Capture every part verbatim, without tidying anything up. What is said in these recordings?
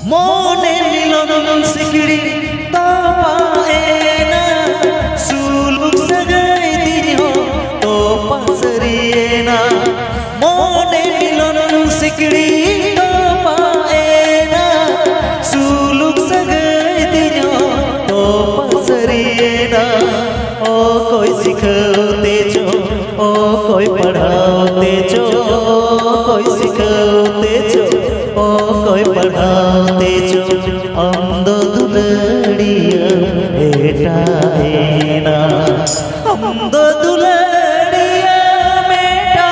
ᱢᱚᱱᱮ ᱢᱤᱞᱚᱱ ᱥᱤᱠᱲᱤ ᱛᱚᱯᱟᱜ ᱮᱱᱟ, ᱥᱩᱞᱩᱠ ᱥᱟᱹᱜᱟᱹᱭ ᱛᱤᱧ ᱦᱚᱸ ᱛᱚᱯᱟ ᱥᱟᱹᱨᱤᱭᱮᱱᱟ᱾ ᱢᱚᱱᱮ ᱢᱤᱞᱚᱱ ᱥᱤᱠᱲᱤ ᱛᱚᱯᱟᱜ ᱮᱱᱟ, ᱥᱩᱞᱩᱠ ᱥᱟᱹᱜᱟᱹᱭ ᱛᱤᱧ ᱦᱚᱸ ᱛᱚᱯᱟ ᱥᱟᱹᱨᱤᱭᱮᱱᱟ᱾ ᱚᱠᱚᱭ ᱥᱤᱠᱷᱟᱹᱣ ᱛᱮ ᱪᱚ, ᱚᱠᱚᱭ ᱯᱟᱲᱦᱟᱣ ᱛᱮ ᱪᱚ, ᱚᱠᱚᱭ ᱥᱤᱠᱷᱟᱹᱣ ᱛᱮ ᱪᱚ, ᱚᱠᱚᱭ ᱯᱟᱲᱦᱟᱣ ᱛᱮ ᱪᱚ, ᱟᱢ ᱫᱚ ᱫᱩᱞᱟᱹᱲᱤᱭᱟᱹ ᱵᱮᱴᱟ ᱮᱱᱟ᱾ ᱟᱢ ᱫᱚ ᱫᱩᱞᱟᱹᱲᱤᱭᱟᱹ ᱵᱮᱴᱟ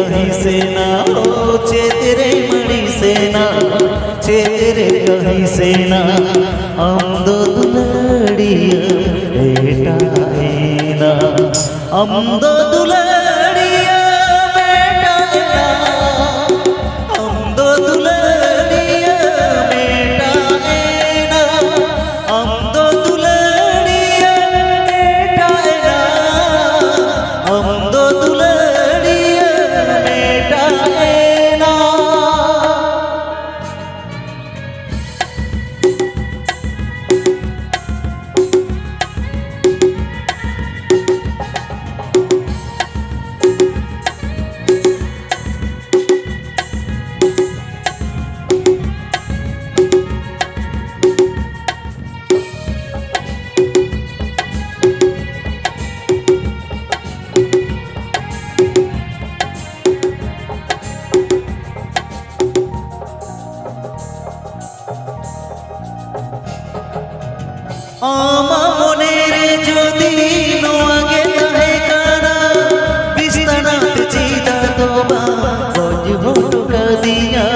ᱟᱹᱲᱤᱥᱮᱱᱟ, ᱚ ᱪᱮᱫ ᱨᱮᱢ ᱟᱹᱲᱤᱥᱮᱱᱟ, ᱪᱮᱫ ᱨᱮ ᱟᱹᱲᱤᱥᱮᱱᱟ, ᱟᱢ ᱫᱚ ᱫᱩᱞᱟᱹᱲᱤᱭᱟᱹ ᱮᱴᱟᱜ ᱮᱱᱟ, ᱟᱢ ᱫᱚ ᱫᱩᱞᱟᱹᱲᱤᱭᱟᱹ ᱮᱴᱟᱜ ᱮᱱᱟ, ᱟᱢ ᱫᱚ ᱫᱩᱞᱟᱹᱲᱤᱭᱟᱹ ᱮᱴᱟᱜ ᱮᱱᱟ, ᱟᱢ ᱫᱚ ᱫᱩᱞᱟᱹᱲᱤᱭᱟᱹ ᱮᱴᱟᱜ ᱮᱱᱟ, ᱟᱢ ᱫᱚ ᱫᱩᱞᱟᱹᱲᱤᱭᱟᱹ ᱮᱴᱟᱜ ᱮᱱᱟ᱾ ᱟᱢᱟᱜ ᱢᱚᱱᱮ ᱨᱮ ᱡᱩᱫᱤ ᱱᱚᱣᱟ ᱜᱮ ᱛᱟᱦᱮᱸ ᱠᱟᱱᱟ, ᱵᱤᱥᱛᱟᱱᱟ ᱛᱮ ᱪᱮᱫᱟᱜ ᱫᱚ ᱵᱟᱢ ᱜᱚᱡ ᱦᱚᱴᱚ ᱠᱟᱫᱤᱧᱟ?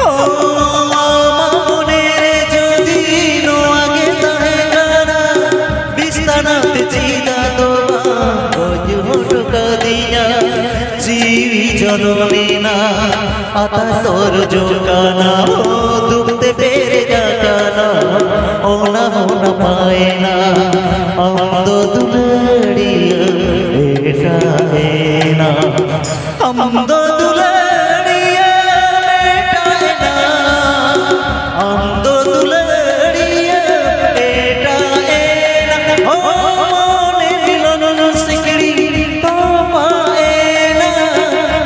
ᱚ, ᱟᱢᱟᱜ ᱢᱚᱱᱮ ᱨᱮ ᱡᱩᱫᱤ ᱱᱚᱣᱟ ᱜᱮ ᱛᱟᱦᱮᱸ ᱠᱟᱱᱟ, ᱵᱤᱥᱛᱟᱱᱟ ᱛᱮ ᱪᱮᱫᱟᱜ ᱫᱚ ᱵᱟᱢ ᱜᱚᱡ ᱦᱚᱴᱚ ᱠᱟᱫᱤᱧᱟ? ᱡᱤᱣᱤ ᱡᱚᱱᱚᱢᱮᱱᱟ, ᱟᱛᱟ ᱛᱚᱨᱡᱚ ᱠᱟᱱᱟ, ᱚ, ᱫᱩᱠ ᱛᱮ ᱯᱮᱨᱮᱡ ᱟᱠᱟᱱᱟ, ᱚᱱᱟ ᱦᱚᱸ ᱱᱟᱯᱟᱭᱮᱱᱟ, ᱟᱢ ᱫᱚ ᱫᱩᱞᱟᱹᱲᱤᱭᱟᱹ ᱮᱴᱟᱜ ᱮᱱᱟ᱾ ᱟᱢ ᱫᱚ ᱫᱩᱞᱟᱹᱲᱤᱭᱟᱹ ᱮᱴᱟᱜ ᱮᱱᱟ, ᱟᱢ ᱫᱚ ᱫᱩᱞᱟᱹᱲᱤᱭᱟᱹ ᱮᱴᱟᱜ ᱮᱱᱟ᱾ ᱦᱚᱲᱢᱚ ᱨᱮ ᱢᱤᱞᱚᱱ ᱥᱤᱠᱲᱤ ᱛᱚᱯᱟᱜ ᱮᱱᱟ,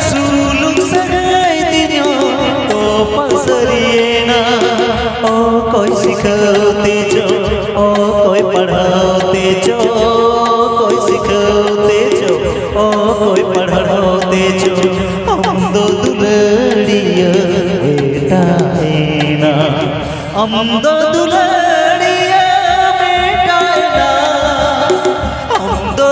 ᱥᱩᱞᱩᱠ ᱥᱟᱹᱜᱟᱹᱭ ᱛᱤᱧ ᱦᱚᱸ ᱛᱚᱯᱟ ᱥᱟᱹᱨᱤᱭᱮᱱᱟ᱾ ᱚᱠᱚᱭ ᱥᱤᱠᱷᱟᱹᱣ ᱛᱮ ᱪᱚ, ᱚᱠᱚᱭ ᱯᱟᱲᱦᱟᱣ ᱛᱮ ᱪᱚ, ᱚᱠᱚᱭ ᱥᱤᱠᱷᱟᱹᱣ ᱛᱮ ᱪᱚ, ᱚᱠᱚᱭ ᱯᱟᱲᱦᱟᱣ ᱛᱮ ᱪᱚ, ᱟᱢ ᱫᱚ ᱫᱩᱞᱟᱹᱲᱤᱭᱟᱹ ᱮᱴᱟᱜ ᱮᱱᱟ᱾ ᱟᱢ ᱫᱚ ᱫᱩᱞᱟᱹᱲᱤᱭᱟᱹ ᱮᱴᱟᱜ ᱮᱱᱟ᱾ ᱟᱢ ᱫᱚ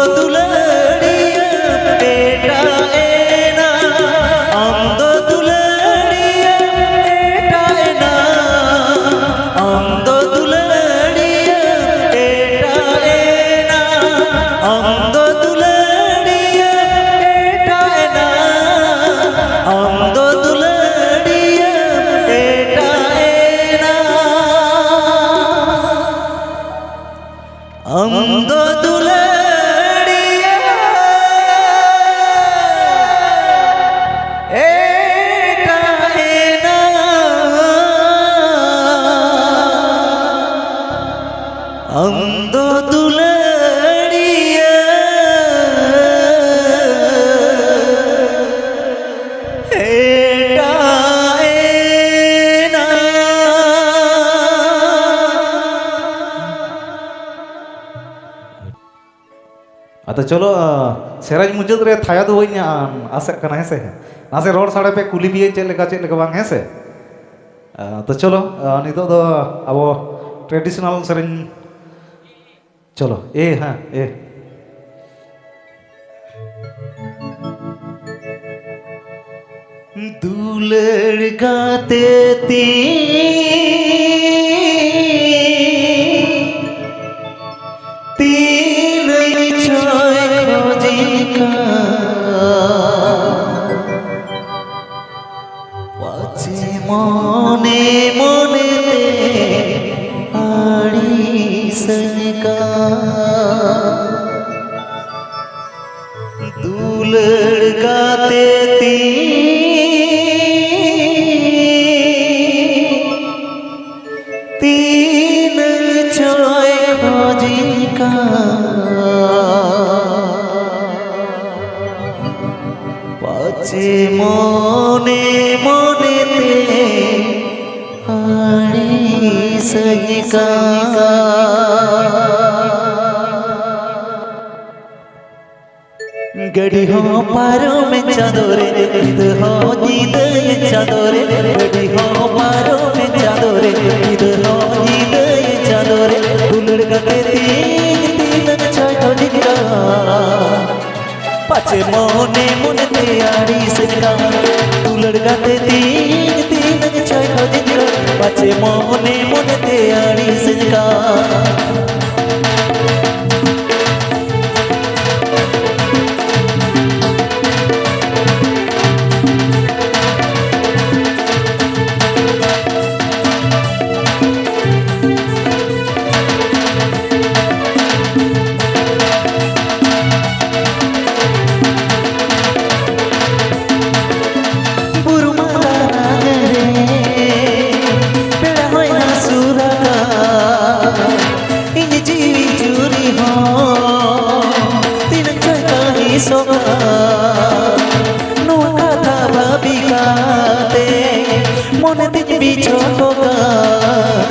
ᱛᱚ ᱪᱚᱞᱚ, ᱟ, ᱥᱮᱨᱮᱧ ᱢᱩᱪᱟᱹᱫ ᱨᱮ ᱛᱷᱟᱭᱟ ᱫᱚ ᱵᱟᱹᱧ, ᱟ, ᱟᱥᱮᱜ ᱠᱟᱱᱟ, ᱦᱮᱸ ᱥᱮ? ᱱᱟᱥᱮ ᱨᱚᱲ ᱥᱟᱰᱮ ᱯᱮ, ᱠᱩᱞᱤ ᱯᱮᱭᱟᱹᱧ ᱪᱮᱫ ᱞᱮᱠᱟ, ᱪᱮᱫ ᱞᱮᱠᱟ ᱵᱟᱝ, ᱦᱮᱸ ᱥᱮ? ᱟ, ᱛᱚ ᱪᱚᱞᱚ, ᱟ, ᱱᱤᱛᱚᱜ ᱫᱚ ᱟᱵᱚ traditional ᱥᱮᱨᱮᱧ, ᱪᱚᱞᱚ, ᱮ, ᱦᱮᱸ, ᱮ᱾ ᱫᱩᱞᱟᱹᱲ ᱜᱟᱛᱮ ᱛᱤᱧ ᱛᱤᱱᱟᱹᱜ ᱪᱚᱭ ᱠᱷᱚᱡᱤᱧ ᱠᱟᱱ, ᱯᱟᱪᱷᱮ ᱢᱚᱱᱮ ᱢᱚᱱᱮ ᱛᱮ ᱟᱹᱲᱤᱥᱟᱹᱧ ᱠᱟᱱ᱾ ᱫᱩᱞᱟᱹᱲ ᱜᱟᱛᱮ ᱛᱤᱧ ᱛᱤᱱᱟᱹᱜ ᱪᱚᱭ ᱠᱷᱚᱡᱤᱧ ᱠᱟᱱ, ᱯᱟᱪᱷᱮ ᱢᱚᱱᱮ ᱢᱚᱱᱮ ᱛᱮ ᱟᱹᱲᱤᱥᱟᱹᱧ ᱠᱟᱱ᱾ ᱜᱟᱹᱰᱤ ᱦᱚᱸ ᱯᱟᱨᱚᱢᱮᱱ ᱪᱟᱸᱫᱳ ᱨᱮ, ᱧᱤᱫᱟᱹ ᱦᱚᱸ ᱧᱤᱫᱟᱹᱭᱮᱱ ᱪᱟᱸᱫᱳ ᱨᱮ, ᱜᱟᱹᱰᱤ ᱦᱚᱸ ᱯᱟᱨᱚᱢᱮᱱ ᱪᱟᱸᱫᱳ ᱨᱮ, ᱧᱤᱫᱟᱹ ᱦᱚᱸ ᱧᱤᱫᱟᱹᱭᱮᱱ ᱪᱟᱸᱫᱳ ᱨᱮ, ᱫᱩᱞᱟᱹᱲ ᱜᱟᱛᱮ ᱛᱤᱧ ᱛᱤᱱᱟᱹᱜ ᱪᱚᱭ ᱠᱷᱚᱡᱤᱧ ᱠᱟᱱ᱾ ᱯᱟᱪᱷᱮ ᱢᱚᱱᱮ ᱢᱚᱱᱮ ᱛᱮ ᱟᱹᱲᱤᱥᱮᱱ ᱠᱟᱱ, ᱫᱩᱞᱟᱹᱲ ᱜᱟᱛᱮ ᱛᱤᱧ ᱛᱤᱱᱟᱹᱜ ᱪᱚᱭ ᱠᱷᱚᱡᱤᱧ ᱠᱟᱱ, ᱯᱟᱪᱷᱮ ᱢᱚᱱᱮ ᱢᱚᱱᱮ ᱛᱮ ᱟᱹᱲᱤᱥᱮᱱ ᱠᱟᱱ᱾ ᱵᱩᱨᱩ ᱢᱟᱞᱟ ᱱᱟᱜᱟᱨ ᱨᱮ ᱯᱮᱲᱟ ᱦᱚᱭ ᱦᱟᱹᱥᱩᱨ ᱟᱠᱟᱱ, ᱤᱧ ᱡᱤᱣᱤ ᱡᱩᱨᱤ ᱦᱚᱸ ᱛᱤᱱᱟᱹᱜ ᱪᱚᱭ ᱠᱟᱹᱦᱤᱥᱚᱜ ᱠᱟᱱ᱾ ᱱᱚᱣᱟ ᱠᱟᱛᱷᱟ ᱵᱷᱟᱵᱤ ᱠᱟᱛᱮ ᱢᱚᱱᱮ ᱛᱤᱧ ᱵᱤᱪᱷᱚᱠᱚᱜ ᱠᱟᱱ᱾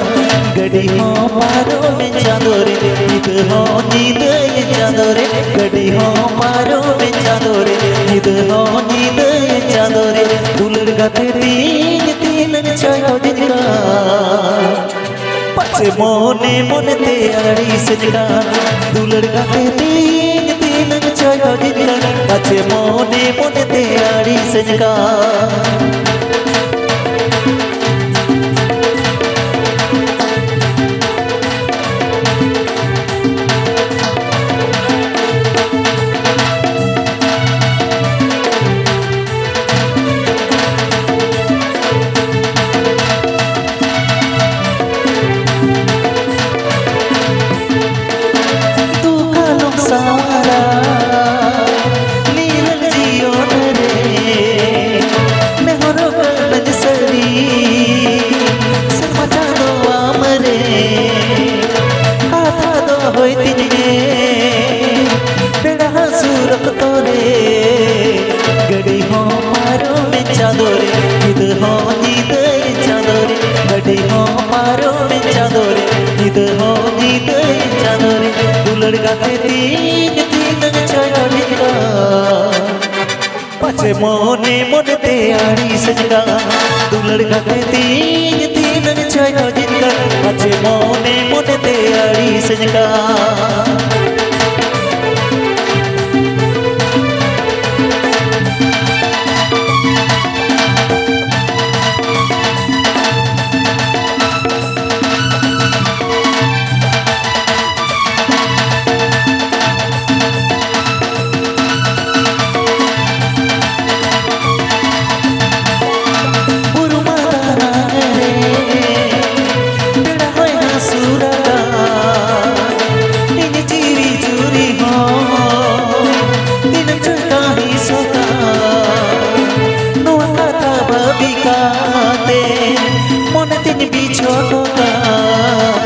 ᱜᱟᱹᱰᱤ ᱦᱚᱸ ᱯᱟᱨᱚᱢᱮᱱ ᱪᱟᱸᱫᱳ ᱨᱮ, ᱧᱤᱫᱟᱹ ᱦᱚᱸ ᱧᱤᱫᱟᱹᱭᱮᱱ ᱪᱟᱸᱫᱳ ᱨᱮ, ᱜᱟᱹᱰᱤ ᱦᱚᱸ ᱯᱟᱨᱚᱢᱮᱱ ᱪᱟᱸᱫᱳ ᱨᱮ, ᱧᱤᱫᱟᱹ ᱦᱚᱸ ᱧᱤᱫᱟᱹᱭᱮᱱ ᱪᱟᱸᱫᱳ ᱨᱮ, ᱫᱩᱞᱟᱹᱲ ᱜᱟᱛᱮ ᱛᱤᱧ ᱛᱤᱱᱟᱹᱜ ᱪᱚᱭ ᱠᱷᱚᱡᱤᱧ ᱠᱟᱱ᱾ ᱯᱟᱪᱷᱮ ᱢᱚᱱᱮ ᱢᱚᱱᱮ ᱛᱮ ᱟᱹᱲᱤᱥᱮᱱ ᱠᱟᱱ, ᱫᱩᱞᱟᱹᱲ ᱜᱟᱛᱮ ᱛᱤᱧ ᱛᱤᱱᱟᱹᱜ ᱪᱚᱭ ᱠᱷᱚᱡᱤᱧ ᱠᱟᱱ᱾ ᱯᱟᱪᱷᱮ ᱢᱚᱱᱮ ᱢᱚᱱᱮ ᱛᱮ ᱟᱹᱲᱤᱥᱮᱱ ᱠᱟᱱ᱾ ᱫᱩᱠ ᱟᱞᱚᱢ ᱥᱟᱶᱟᱨᱟ ᱱᱤᱨᱟᱹᱞ ᱡᱤᱭᱚᱱ ᱨᱮ, ᱱᱮᱦᱚᱨᱚᱜ ᱠᱟᱹᱱᱟᱹᱧ ᱥᱟᱹᱨᱤ ᱥᱮᱨᱢᱟ ᱪᱟᱸᱫᱳ ᱟᱢ ᱨᱮ, ᱠᱟᱛᱷᱟ ᱫᱚᱦᱚᱭ ᱛᱤᱧ ᱢᱮ ᱯᱮᱲᱟ ᱦᱟᱹᱥᱩᱨ ᱚᱠᱛᱚ ᱨᱮ᱾ ᱜᱟᱹᱰᱤ ᱦᱚᱸ ᱯᱟᱨᱚᱢᱮᱱ ᱪᱟᱸᱫᱳ ᱨᱮ, ᱧᱤᱫᱟᱹ ᱦᱚᱸ ᱧᱤᱫᱟᱹᱭᱮᱱ ᱪᱟᱸᱫᱳ ᱨᱮ, ᱜᱟᱹᱰᱤ ᱦᱚᱸ ᱯᱟᱨᱚᱢᱮᱱ ᱪᱟᱸᱫᱳ ᱨᱮ, ᱧᱤᱫᱟᱹ ᱦᱚᱸ ᱧᱤᱫᱟᱹᱭᱮᱱ ᱪᱟᱸᱫᱳ ᱨᱮ, ᱫᱩᱞᱟᱹᱲ ᱜᱟᱛᱮ ᱛᱤᱧ ᱛᱤᱱᱟᱹᱜ ᱪᱚᱭ ᱠᱷᱚᱡᱤᱧ ᱠᱟᱱ᱾ ᱯᱟᱪᱷᱮ ᱢᱚᱱᱮ ᱢᱚᱱᱮ ᱛᱮ ᱟᱹᱲᱤᱥᱮᱱ ᱠᱟᱱ, ᱫᱩᱞᱟᱹᱲ ᱜᱟᱛᱮ ᱛᱤᱧ ᱛᱤᱱᱟᱹᱜ ᱪᱚᱭ ᱠᱷᱚᱡᱤᱧ ᱠᱟᱱ᱾ ᱯᱟᱪᱷᱮ ᱢᱚᱱᱮ ᱢᱚᱱᱮ ᱛᱮ ᱟᱹᱲᱤᱥᱮᱱ ᱠᱟᱱ᱾ ᱵᱩᱨᱩᱢᱟ ᱫᱟᱱᱟᱝ ᱨᱮ ᱵᱮᱲᱟ ᱦᱚᱭ ᱦᱟᱹᱥᱩᱨ ᱟᱠᱟᱱ, ᱤᱧ ᱪᱤᱨᱤ ᱪᱩᱨᱤ ᱦᱚᱸ ᱛᱤᱱᱟᱹᱜ ᱪᱚᱭ ᱠᱟᱹᱦᱤᱥ ᱟᱠᱟᱱ᱾ ᱱᱚᱣᱟ ᱠᱟᱛᱷᱟ ᱵᱷᱟᱹᱵᱤ ᱠᱟᱛᱮ ᱢᱚᱱᱮ ᱛᱤᱧ ᱵᱤᱪᱷᱚᱴ ᱟᱠᱟᱱ᱾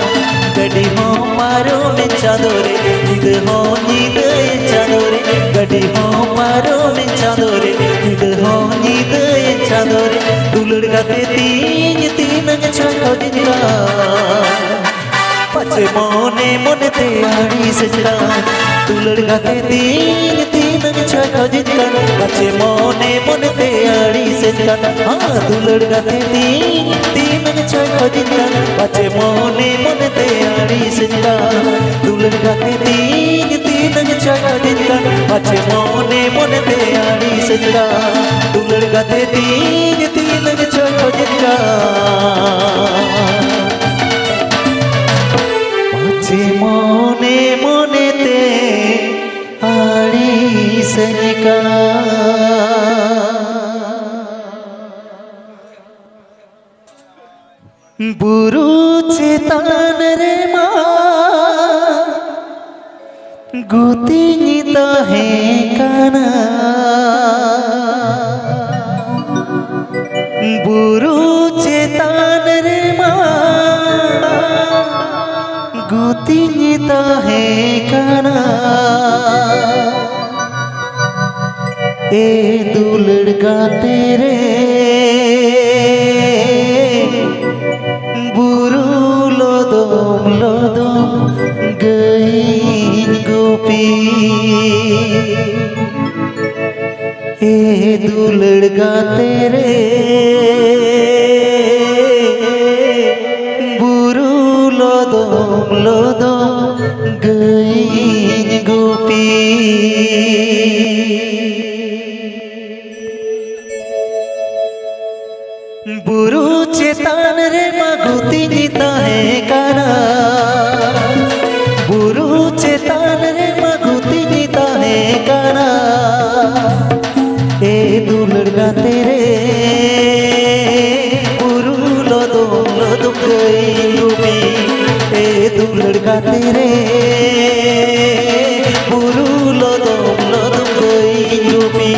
ᱜᱟᱹᱰᱤ ᱦᱚᱸ ᱯᱟᱨᱚᱢᱮᱱ ᱪᱟᱸᱫᱳ ᱨᱮ, ᱧᱤᱫᱟᱹ ᱦᱚᱸ ᱧᱤᱫᱟᱹᱭᱮᱱ ᱪᱟᱸᱫᱳ ᱨᱮ, ᱜᱟᱹᱰᱤ ᱦᱚᱸ ᱯᱟᱨᱚᱢᱮᱱ ᱪᱟᱸᱫᱳ ᱨᱮ, ᱧᱤᱫᱟᱹ ᱦᱚᱸ ᱧᱤᱫᱟᱹᱭᱮᱱ ᱪᱟᱸᱫᱳ ᱨᱮ, ᱫᱩᱞᱟᱹᱲ ᱜᱟᱛᱮ ᱛᱤᱧ ᱛᱤᱱᱟᱹᱜ ᱪᱚᱭ ᱠᱷᱚᱡᱤᱧ ᱠᱟᱱ᱾ ᱯᱟᱪᱷᱮ ᱢᱚᱱᱮ ᱢᱚᱱᱮ ᱛᱮ ᱟᱹᱲᱤᱥ ᱠᱟᱱ ᱫᱩᱞᱟᱹᱲ ᱜᱟᱛᱮ ᱛᱤᱧ ᱛᱤᱱᱟᱹᱜ ᱪᱚᱭ ᱠᱷᱚᱡᱤᱧ ᱠᱟᱱ, ᱯᱟᱪᱮ ᱢᱚᱱᱮ ᱢᱚᱱᱮ ᱛᱮ ᱟᱹᱲᱤᱥ ᱠᱟᱱ, ᱦᱟᱸ, ᱫᱩᱞᱟᱹᱲ ᱜᱟᱛᱮ ᱛᱤᱧ ᱛᱤᱱᱟᱹᱜ ᱪᱚᱭ ᱠᱷᱚᱡᱤᱧ ᱠᱟᱱ, ᱯᱟᱪᱮ ᱢᱚᱱᱮ ᱢᱚᱱᱮ ᱛᱮ ᱟᱹᱲᱤᱥ ᱠᱟᱱ ᱫᱩᱞᱟᱹᱲ ᱜᱟᱛᱮ ᱛᱤᱧ ᱛᱤᱱᱟᱹᱜ ᱪᱚᱭ ᱠᱷᱚᱡᱤᱧ ᱠᱟᱱ, ᱯᱟᱪᱮ ᱢᱚᱱᱮ ᱢᱚᱱᱮ ᱛᱮ ᱟᱹᱲᱤᱥ ᱠᱟᱱ ᱫᱩᱞᱟᱹᱲ ᱜᱟᱛᱮ ᱛᱤᱧ ᱛᱤᱱᱟᱹᱜ ᱪᱚᱭ ᱠᱷᱚᱡᱤᱧ ᱠᱟᱱ᱾ ᱯᱟᱪᱮ ᱢᱚᱱᱮ ᱢᱚᱱᱮ ᱛᱮ ᱟᱹᱲᱤᱥᱟᱹᱧ ᱠᱟᱱ᱾ ᱵᱩᱨᱩ ᱪᱮᱛᱟᱱ ᱨᱮᱢᱟ ᱜᱩᱛᱤᱧ ᱛᱟᱦᱮᱸ ᱠᱟᱱᱟ᱾ ᱵᱩᱨᱩ ᱪᱮᱛᱟᱱ ᱨᱮᱢᱟ ᱜᱩᱛᱤᱧ ᱛᱟᱦᱮᱸ ᱠᱟᱱᱟ᱾ ᱮ ᱫᱩᱞᱟᱹᱲ ᱜᱟᱛᱮ ᱨᱮ, ᱵᱩᱨᱩ ᱞᱚᱫᱚᱢ ᱞᱚᱫᱚᱢ ᱜᱟᱹᱭᱤᱧ ᱜᱩᱯᱤ᱾ ᱮ ᱫᱩᱞᱟᱹᱲ ᱜᱟᱛᱮ ᱨᱮ, ᱵᱩᱨᱩ ᱞᱚᱫᱚᱢ ᱞᱚᱫᱚᱢ ᱜᱟᱹᱭᱤᱧ ᱜᱩᱯᱤ᱾ ᱵᱩᱨᱩ ᱪᱮᱛᱟᱱ ᱨᱮᱢᱟ ᱜᱩᱛᱤᱧ ᱛᱟᱦᱮᱸ ᱠᱟᱱᱟ, ᱵᱩᱨᱩ ᱪᱮᱛᱟᱱ ᱨᱮᱢᱟ ᱜᱩᱛᱤᱧ ᱛᱟᱦᱮᱸ ᱠᱟᱱᱟ᱾ ᱮ ᱫᱩᱞᱟᱹᱲ ᱜᱟᱛᱮ ᱨᱮ, ᱵᱩᱨᱩ ᱞᱚᱫᱚᱢ ᱞᱚᱫᱚᱢ ᱜᱟᱹᱭ ᱜᱩᱯᱤ᱾ ᱮ ᱫᱩᱞᱟᱹᱲ ᱜᱟᱛᱮ ᱨᱮ, ᱵᱩᱨᱩ ᱞᱚᱫᱚᱢ ᱞᱚᱫᱚᱢ ᱜᱟᱹᱭ ᱜᱩᱯᱤ᱾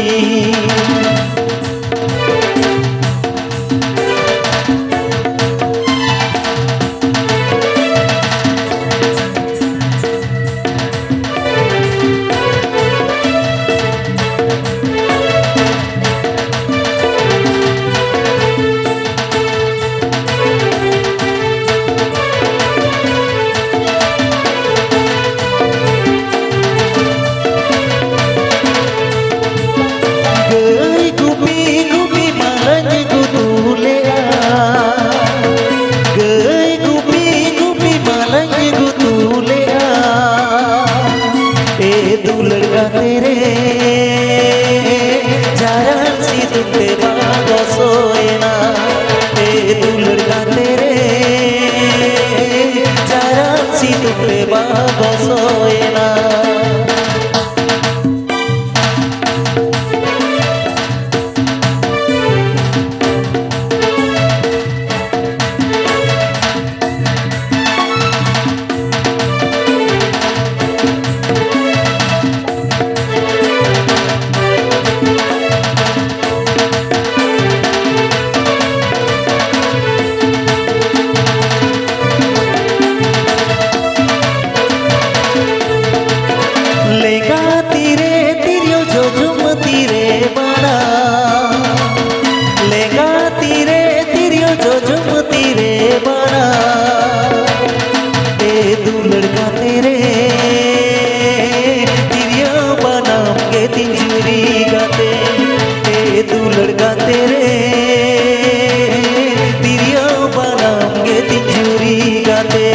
ᱜᱚᱥᱚᱭᱮᱱᱟ᱾ ᱞᱮᱸᱜᱟ ᱛᱤᱨᱮ ᱛᱤᱨᱭᱳ, ᱡᱚᱡᱚᱢ ᱛᱤᱨᱮ ᱵᱟᱱᱟᱢ᱾ ᱞᱮᱸᱜᱟ ᱛᱤᱨᱮ ᱛᱤᱨᱭᱳ, ᱡᱚᱡᱚᱢ ᱛᱤᱨᱮ ᱵᱟᱱᱟᱢ᱾ ᱮ ᱫᱩᱞᱟᱹᱲ ᱜᱟᱛᱮ ᱨᱮ, ᱛᱤᱨᱭᱳ ᱵᱟᱱᱟᱢ ᱜᱮ ᱛᱤᱧ ᱡᱩᱨᱤ ᱜᱟᱛᱮ᱾ ᱮ ᱫᱩᱞᱟᱹᱲ ᱜᱟᱛᱮ ᱨᱮ, ᱛᱤᱨᱭᱳ ᱵᱟᱱᱟᱢ ᱜᱮ ᱛᱤᱧ ᱡᱩᱨᱤ ᱜᱟᱛᱮ᱾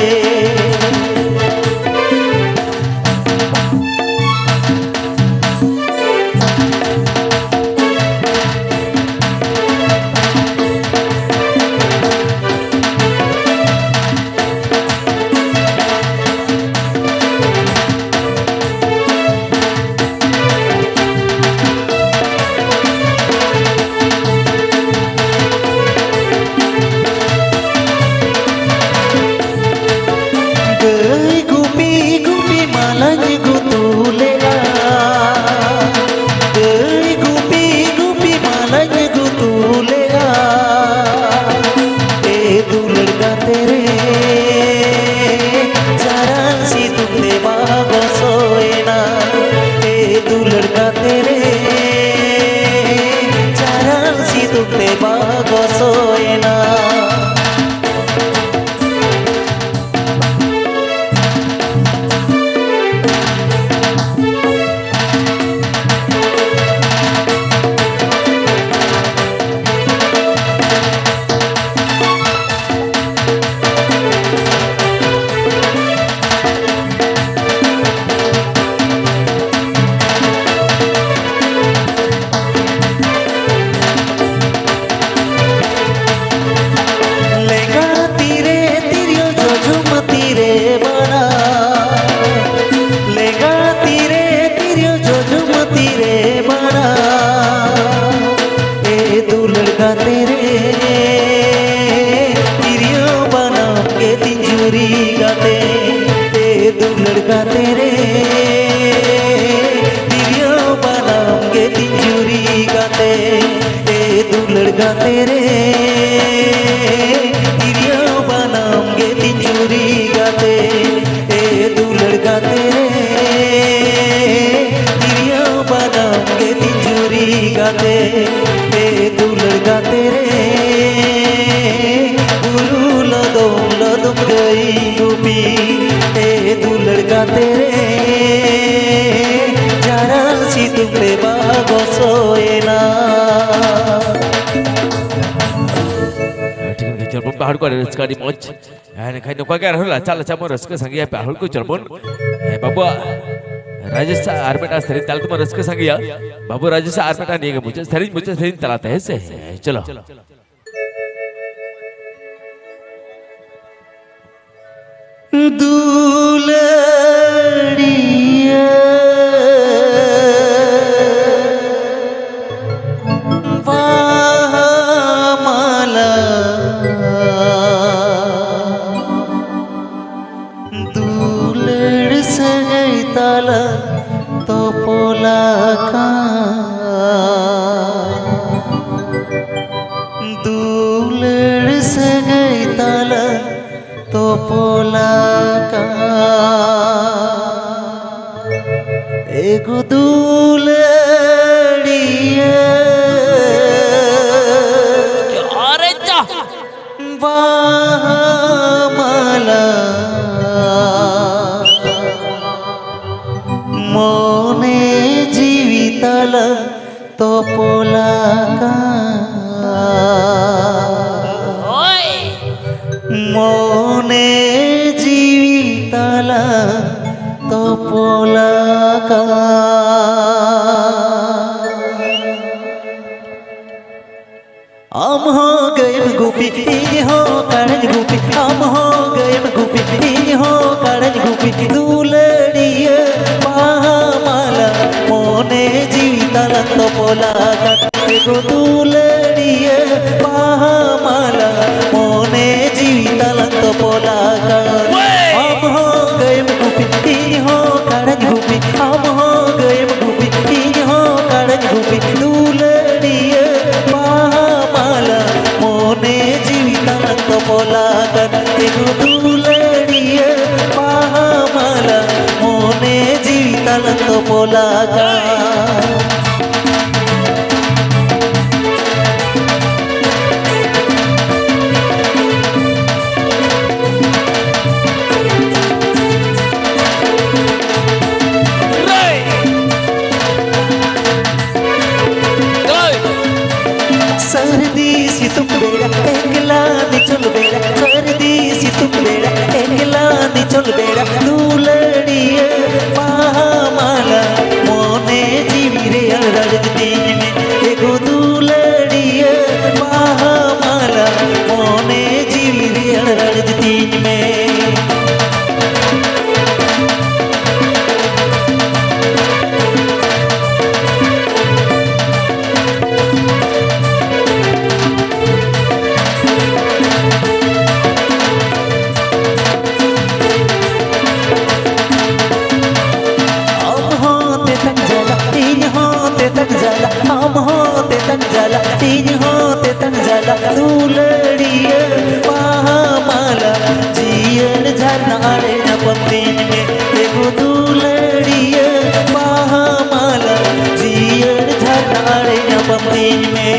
ᱨᱮ, ᱛᱤᱨᱭᱳ ᱵᱟᱱᱟᱢ ᱜᱮ ᱛᱤᱧ ᱡᱩᱨᱤ ᱜᱟᱛᱮ, ᱮ ᱫᱩᱞᱟᱹᱲ ᱜᱟᱛᱮ ᱨᱮ, ᱛᱤᱨᱭᱳ ᱵᱟᱱᱟᱢ ᱜᱮ ᱛᱤᱧ ᱡᱩᱨᱤ ᱜᱟᱛᱮ, ᱮ ᱫᱩᱞᱟᱹᱲ ᱜᱟᱛᱮ ᱨᱮ, ᱛᱤᱨᱭᱳ ᱵᱟᱱᱟᱢ ᱜᱮ ᱛᱤᱧ ᱡᱩᱨᱤ ᱜᱟᱛᱮ, ᱮ ᱫᱩᱞᱟᱹᱲ ᱜᱟᱛᱮ ᱨᱮ, ᱛᱤᱨᱭᱳ ᱵᱟᱱᱟᱢ ᱜᱮ ᱛᱤᱧ ᱡᱩᱨᱤ ᱜᱟᱛᱮ, ᱮ ᱫᱩᱞᱟᱹᱲ ᱜᱟᱛᱮ ᱨᱮ, ᱵᱩᱨᱩ ᱞᱚᱫᱚᱢ ᱞᱚᱫᱚᱢ ᱜᱟᱹᱭ ᱜᱩᱯᱤ, ᱮ ᱫᱩᱞᱟᱹᱲ ᱜᱟᱛᱮ ᱨᱮ, ᱡᱟᱨᱟᱞ ᱥᱤᱛᱩᱝ ᱨᱮ ᱵᱟᱦᱟ ᱜᱚᱥᱚᱭᱮᱱᱟ᱾ ᱴᱷᱤᱠ ᱜᱮᱭᱟ, ᱪᱚᱞ ᱵᱚᱱ ᱵᱟᱦᱟᱲ ᱠᱚᱣᱟ, ᱨᱟᱹᱥᱠᱟᱹ ᱟᱹᱰᱤ ᱢᱚᱡᱽ᱾ ᱮᱱᱠᱷᱟᱱ ᱱᱚᱝᱠᱟ ᱜᱮ ᱟᱨᱦᱚᱸ ᱞᱟᱪᱟ ᱞᱟᱪᱟ ᱵᱚᱱ ᱨᱟᱹᱥᱠᱟᱹ ᱥᱟᱸᱜᱮᱭᱟ, ᱯᱮ ᱦᱚᱲ ᱠᱚ ᱪᱚᱞ ᱵᱚᱱ᱾ ᱦᱮᱸ, ᱵᱟᱵᱩᱣᱟᱜ ᱨᱟᱡᱮᱥ ᱟᱨ ᱢᱤᱫᱴᱟᱝ ᱥᱮᱨᱮᱧ ᱛᱟᱞᱟ ᱛᱮᱵᱚᱱ ᱨᱟᱹᱥᱠᱟᱹ ᱥᱟᱸᱜᱮᱭᱟ᱾ ᱵᱟᱵᱩ ᱨᱟᱡᱮᱥ ᱟᱨ ᱢᱤᱫᱴᱟᱝ ᱱᱤᱭᱟᱹ ᱜᱮ ᱢᱩᱪᱟᱹᱫ ᱥᱮᱨᱮᱧ, ᱢᱩᱪᱟᱹᱫ ᱥᱮᱨᱮᱧ ᱛᱟᱞᱟᱛᱮ, ᱦᱮᱸ ᱥᱮ? ᱦᱮᱸ, ᱪᱚᱞᱚ᱾ ᱫᱩᱞᱟᱹᱲᱤᱭᱟᱹ ᱵᱟᱦᱟ ᱢᱟᱞᱟ, ᱫᱩᱞᱟᱹᱲ ᱥᱟᱹᱜᱟᱹᱭ ᱛᱟᱞᱟ ᱛᱚᱯᱚᱞ ᱟᱠᱟᱱ, ᱫᱩᱞᱟᱹᱲ ᱥᱟᱹᱜᱟᱹᱭ ᱛᱟᱞᱟ ᱛᱚᱯᱚᱞ ᱟᱠᱟᱱ, ᱮᱜᱳ ᱫᱩᱞᱟᱹᱲᱤᱭᱟᱹ᱾ ᱟᱨᱮ ᱡᱟ! ᱵᱟᱦᱟ ᱢᱟᱞᱟ ᱢᱚᱱᱮ ᱡᱤᱣᱤ ᱛᱟᱞᱟ ᱛᱚᱯᱚᱞ ᱟᱠᱟᱱ, ᱢᱚᱱᱮ ᱡᱤᱣᱤ ᱛᱟᱞᱟ ᱛᱚᱯᱚᱞ ᱟᱠᱟᱱ᱾ ᱟᱢ ᱦᱚᱸ ᱜᱟᱹᱭᱮᱢ ᱜᱩᱯᱤ, ᱤᱧ ᱦᱚᱸ ᱠᱟᱲᱟᱧ ᱜᱩᱯᱤ, ᱟᱢ ᱦᱚᱸ ᱜᱟᱹᱭᱮᱢ ᱜᱩᱯᱤ, ᱤᱧ ᱦᱚᱸ ᱠᱟᱲᱟᱧ ᱜᱩᱯᱤ, ᱫᱩᱞᱟᱹᱲᱤᱭᱟᱹ ᱵᱟᱦᱟ ᱢᱟᱞᱟ, ᱢᱚᱱᱮ ᱡᱤᱣᱤ ᱛᱟᱞᱟᱝ ᱛᱚᱯᱚᱞ ᱟᱠᱟᱱ, ᱮᱜᱳ ᱫᱩᱞᱟᱹᱲᱤᱭᱟᱹ ᱥᱟᱹᱨᱫᱤ ᱥᱤᱛᱩᱝ ᱵᱮᱲᱟ, ᱮᱠᱞᱟ ᱱᱤᱪᱚᱞ ᱵᱮᱲᱟ, ᱥᱟᱹᱨᱫᱤ ᱥᱤᱛᱩᱝ ᱵᱮᱲᱟ, ᱮᱠᱞᱟ ᱱᱤᱪᱚᱞ ᱵᱮᱲᱟ, ᱫᱩᱞᱟᱹᱲᱤᱭᱟᱹ ᱵᱟᱦᱟ ᱢᱟᱞᱟ, ᱢᱚᱱᱮ ᱡᱤᱣᱤ ᱨᱮᱭᱟᱲ ᱨᱟᱲᱮᱡ ᱛᱤᱧ ᱢᱮ, ᱮᱜᱳ ᱫᱩᱞᱟᱹᱲᱤᱭᱟᱹ ᱵᱟᱦᱟ ᱢᱟᱞᱟ, ᱢᱚᱱᱮ ᱡᱤᱣᱤ ᱨᱮᱭᱟᱲ ᱨᱟᱲᱮᱡ ᱛᱤᱧ ᱢᱮ᱾ ᱟᱢ ᱦᱚᱸ ᱛᱮᱛᱟᱝ ᱡᱟᱞᱟ, ᱤᱧ ᱦᱚᱸ ᱛᱮᱛᱟᱝ ᱡᱟᱞᱟ, ᱟᱢ ᱦᱚᱸ ᱛᱮᱛᱟᱝ ᱡᱟᱞᱟ, ᱤᱧ ᱦᱚᱸ ᱛᱮᱛᱟᱝ ᱡᱟᱞᱟ, ᱫᱩᱞᱟᱹᱲᱤᱭᱟᱹ ᱵᱟᱦᱟ ᱢᱟᱞᱟ, ᱡᱤᱭᱟᱹᱲ ᱡᱷᱟᱨᱱᱟ ᱟᱲᱮ ᱧᱟᱯᱟᱢ ᱛᱤᱧ ᱢᱮ, ᱮᱜᱳ ᱫᱩᱞᱟᱹᱲᱤᱭᱟᱹ ᱵᱟᱦᱟ ᱢᱟᱞᱟ, ᱡᱤᱭᱟᱹᱲ ᱡᱷᱟᱨᱱᱟ ᱟᱲᱮ ᱧᱟᱯᱟᱢ ᱛᱤᱧ ᱢᱮ᱾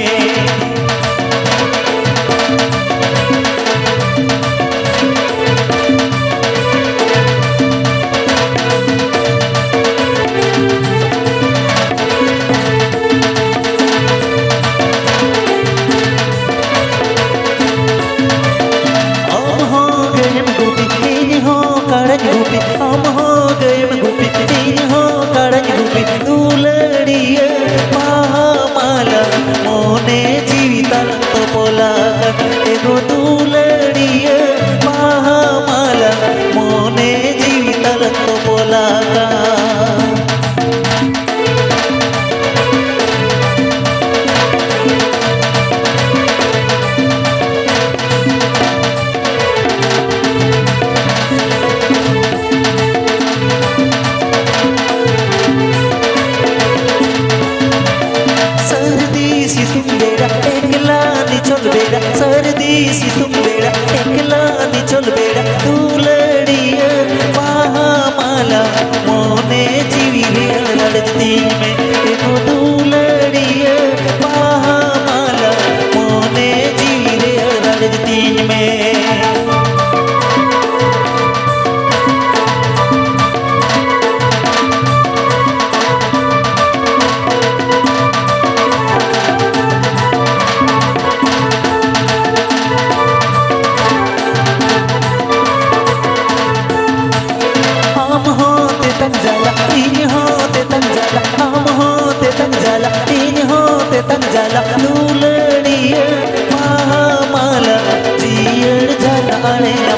ᱟᱢ ᱦᱚᱸ ᱜᱟᱹᱭᱮᱢ ᱜᱩᱯᱤ, ᱤᱧ ᱦᱚᱸ ᱠᱟᱲᱟᱧ ᱜᱩᱯᱤ, ᱟᱢ ᱦᱚᱸ ᱜᱟᱹᱭᱮᱢ ᱜᱩᱯᱤ, ᱤᱧ ᱦᱚᱸ ᱠᱟᱲᱟᱧ ᱜᱩᱯᱤ, ᱫᱩᱞᱟᱹᱲᱤᱭᱟᱹ ᱵᱟᱦᱟ ᱢᱟᱞᱟ, ᱢᱚᱱᱮ ᱡᱤᱣᱤ ᱛᱟᱞᱟᱝ ᱛᱚᱯᱚᱞ ᱟᱠᱟᱱ, ᱮᱜᱳ ᱫᱩᱞᱟᱹᱲᱤᱭᱟᱹ ᱵᱟᱦᱟ ᱢᱟᱞᱟ, ᱢᱚᱱᱮ ᱡᱤᱣᱤ ᱛᱟᱞᱟᱝ ᱛᱚᱯᱚᱞ ᱟᱠᱟᱱ᱾ ᱥᱟᱹᱨᱫᱤ ᱥᱤᱛᱩᱝ ᱵᱮᱲᱟ, ᱮᱠᱞᱟ ᱱᱤᱪᱚᱞ ᱵᱮᱲᱟ, ᱥᱟᱹᱨᱫᱤ ᱥᱤᱛᱩᱝ ᱵᱮᱲᱟ, ᱮᱠᱞᱟ ᱱᱤᱪᱚᱞ ᱵᱮᱲᱟ, ᱫᱩᱞᱟᱹᱲᱤᱭᱟᱹ ᱵᱟᱦᱟ ᱢᱟᱞᱟ, ᱢᱚᱱᱮ ᱡᱤᱣᱤ ᱨᱮᱭᱟᱲ ᱨᱟᱲᱮᱡ ᱛᱤᱧ ᱢᱮ, ᱮᱜᱳ ᱫᱩᱞᱟᱹᱲᱤᱭᱟᱹ ᱵᱟᱦᱟ ᱢᱟᱞᱟ, ᱢᱚᱱᱮ ᱡᱤᱣᱤ ᱨᱮᱭᱟᱲ ᱨᱟᱲᱮᱡ ᱛᱤᱧ ᱢᱮ᱾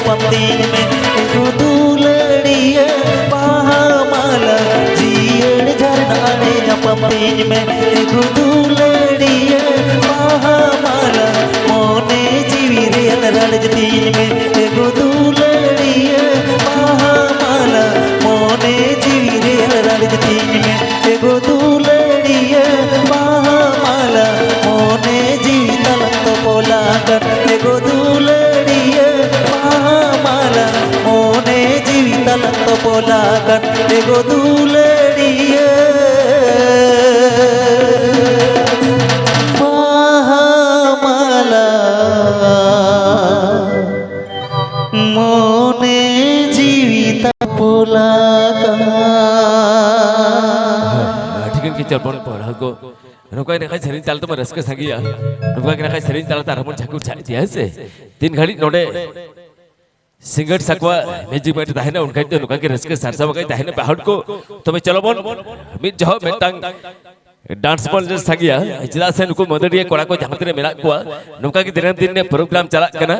ᱧᱟᱯᱟᱢ ᱛᱤᱧ ᱢᱮ, ᱮᱜᱳ ᱫᱩᱞᱟᱹᱲᱤᱭᱟᱹ ᱵᱟᱦᱟ ᱢᱟᱞᱟ, ᱡᱤᱭᱟᱹᱲ ᱡᱷᱟᱨᱱᱟ ᱟᱲᱮ ᱧᱟᱯᱟᱢ ᱛᱤᱧ ᱢᱮ, ᱮᱜᱳ ᱫᱩᱞᱟᱹᱲᱤᱭᱟᱹ ᱵᱟᱦᱟ ᱢᱟᱞᱟ, ᱢᱚᱱᱮ ᱡᱤᱣᱤ ᱨᱮ ᱨᱟᱲᱮᱡ ᱛᱤᱧ ᱢᱮ, ᱮᱜᱳ ᱫᱩᱞᱟᱹᱲᱤᱭᱟᱹ ᱵᱟᱦᱟ ᱢᱟᱞᱟ, ᱢᱚᱱᱮ ᱡᱤᱣᱤ ᱨᱮ ᱨᱟᱲᱮᱡ ᱛᱤᱧ ᱢᱮ, ᱮᱜᱳ ᱫᱩᱞᱟᱹᱲᱤᱭᱟᱹ ᱵᱟᱦᱟ ᱢᱟᱞᱟ, ᱢᱚᱱᱮ ᱡᱤᱣᱤ ᱛᱟᱞᱟᱝ ᱛᱚᱯᱚᱞ ᱟᱠᱟᱱ, ᱮᱜᱳ ᱫᱩᱞᱟᱹᱲᱤᱭᱟᱹ ᱵᱟᱦᱟ ᱢᱟᱞᱟ, ᱢᱚᱱᱮ ᱡᱤᱣᱤ ᱛᱟᱞᱟᱝ ᱛᱚᱯᱚᱞ ᱟᱠᱟᱱ, ᱮᱜᱳ ᱫᱩᱞᱟᱹᱲᱤᱭᱟᱹ ᱵᱟᱦᱟ ᱢᱟᱞᱟ, ᱢᱚᱱᱮ ᱡᱤᱣᱤ ᱛᱟᱞᱟᱝ ᱛᱚᱯᱚᱞ ᱟᱠᱟᱱ᱾ ᱴᱷᱤᱠᱟᱹᱱ ᱜᱮ ᱪᱚᱞ ᱵᱚᱱ ᱯᱟᱲᱦᱟᱣ ᱠᱚ᱾ ᱱᱚᱝᱠᱟ ᱜᱮ ᱱᱟᱠᱷᱟᱡ ᱥᱮᱨᱮᱧ ᱛᱟᱞᱟ ᱛᱮᱵᱚᱱ ᱨᱟᱹᱥᱠᱟᱹ ᱥᱟᱸᱜᱮᱭᱟ᱾ ᱱᱚᱝᱠᱟ ᱜᱮ ᱱᱟᱠᱷᱟᱡ ᱥᱮᱨᱮᱧ ᱛᱟᱞᱟ ᱛᱮ ᱟᱨᱦᱚᱸ ᱵᱚᱱ ᱡᱷᱟᱹᱠᱩᱨ ᱡᱷᱟᱜ ᱤᱫᱤᱭᱟ, ᱦᱮᱸ ᱥᱮ? ᱛᱤᱱ ᱜᱷᱟᱹᱲᱤᱡ ᱱᱚᱰᱮ ᱥᱤᱸᱜᱟᱹᱲ ᱥᱟᱠᱣᱟ ᱢᱮᱡᱤᱠ ᱢᱟᱭᱤᱴ ᱛᱟᱦᱮᱱᱟ, ᱩᱱ ᱜᱷᱟᱹᱲᱤᱡ ᱫᱚ ᱱᱚᱝᱠᱟ ᱜᱮ ᱨᱟᱹᱥᱠᱟᱹ ᱥᱟᱨᱥᱟᱣ ᱟᱠᱟᱫ ᱛᱟᱦᱮᱱᱟ᱾ ᱵᱟᱦᱚᱲ ᱠᱚ, ᱛᱚᱵᱮ ᱪᱚᱞᱚ ᱵᱚᱱ ᱢᱤᱫ ᱡᱚᱦᱚᱜ ᱢᱤᱫᱴᱟᱝ ᱰᱟᱱᱥ ᱵᱚᱱ ᱧᱮᱞ ᱥᱟᱸᱜᱮᱭᱟ, ᱪᱮᱫᱟᱜ ᱥᱮ ᱱᱩᱠᱩ ᱢᱟᱹᱫᱟᱹᱲᱤᱭᱟᱹ ᱠᱚᱲᱟ ᱠᱚ ᱡᱟᱦᱟᱸ ᱛᱤᱱᱟᱹᱜ ᱢᱮᱱᱟᱜ ᱠᱚᱣᱟ, ᱱᱚᱝᱠᱟ ᱜᱮ ᱫᱤᱱᱟᱹᱢ ᱫᱤᱱ ᱨᱮ ᱯᱨᱳᱜᱨᱟᱢ ᱪᱟᱞᱟᱜ ᱠᱟᱱᱟ,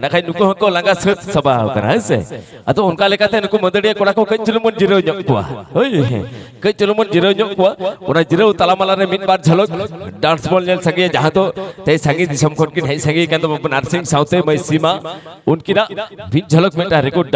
ᱱᱟᱠᱷᱟᱡ ᱱᱩᱠᱩ ᱦᱚᱸᱠᱚ ᱞᱟᱸᱜᱟ ᱥᱟᱹᱛ ᱪᱟᱵᱟᱣ ᱠᱟᱱᱟ, ᱦᱮᱸ ᱥᱮ? ᱟᱫᱚ ᱚᱱᱠᱟ ᱞᱮᱠᱟᱛᱮ ᱱᱩᱠᱩ ᱢᱟᱹᱫᱟᱹᱲᱤᱭᱟᱹ ᱠᱚᱲᱟ ᱠᱚ ᱠᱟᱹᱡ ᱪᱩᱞᱩᱝ ᱵᱚᱱ ᱡᱤᱨᱟᱹᱣ ᱧᱚᱜ ᱠᱚᱣᱟ᱾ ᱦᱳᱭ, ᱠᱟᱹᱡ ᱪᱩᱞᱩᱝ ᱵᱚᱱ ᱡᱤᱨᱟᱹᱣ ᱧᱚᱜ ᱠᱚᱣᱟ᱾ ᱚᱱᱟ ᱡᱤᱨᱟᱹᱣ ᱛᱟᱞᱟ ᱢᱟᱞᱟ ᱨᱮ ᱢᱤᱫ ᱵᱟᱨ ᱡᱷᱟᱞᱚᱠ ᱰᱟᱱᱥ ᱵᱚᱱ ᱧᱮᱞ ᱥᱟᱸᱜᱮᱭᱟ, ᱡᱟᱦᱟᱸ ᱫᱚ ᱛᱮᱦᱮᱧ ᱥᱟᱺᱜᱤᱧ ᱫᱤᱥᱚᱢ ᱠᱷᱚᱱ ᱠᱤᱱ ᱦᱮᱡ ᱥᱟᱸᱜᱮ ᱠᱟᱱ ᱛᱟᱵᱚᱱᱟ ᱱᱟᱨᱥᱤᱝ ᱥᱟᱶᱛᱮ ᱢᱟᱹᱭ ᱥᱤᱢᱟ, ᱩᱱᱠᱤᱱᱟᱜ ᱢᱤᱫ ᱡᱷᱟᱞᱚᱠ ᱢᱤᱫᱴᱟᱝ ᱨᱮᱠᱚᱨᱰ